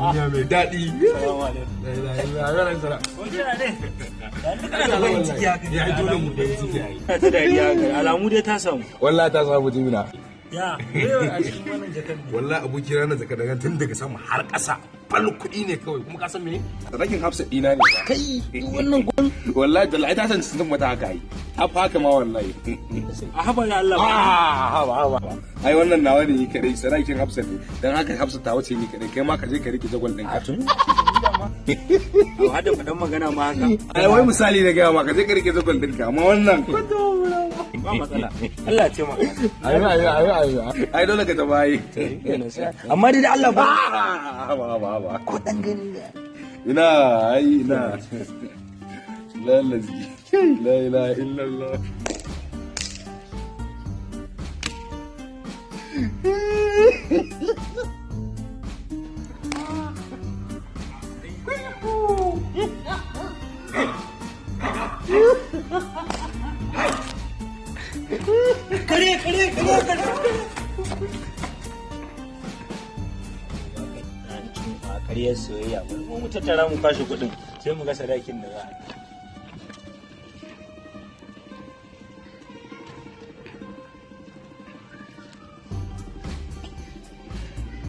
Duniya mai daɗi. Salamu alaikum. Ya yi dole mu bai ciki ai. Ta dariya ga alamu dai ta samu. Wallahi ta samu jimina. Ya, a cikin wannan jakar ne. Wallahi aboki ranar zaka daga tun daga sama har ƙasa. Fal kuɗi ne kawai kuma ka san me? Rakin Hafsa ɗina ne. Kai wannan gun wallahi da ta san sun mata haka yi. Ta fa haka ma wallahi. A haba da Allah. Ah, haba haba. Ai wannan nawa ne ni kadai sarakin Hafsa ne. Dan haka Hafsa ta wuce ni kadai kai ma ka je ka rike jagwal ɗinka. To hada faɗan magana ma haka. Ai wai misali na gaya ma ka je ka rike jagwal ɗinka amma wannan Ba matsala. Allah ya taimaka. Ayo ayo ayo ayo. Ai dole ka tafi ai. Amma dai da Allah ba. Haba haba haba. Ko dan gani ne. Ina ai ina. Lalazi. La ilaha illallah. Kare kare kare kare. Karyar soyayya bari mu tattara mu kwashe kuɗin sai mu ga sadakin da za a yi.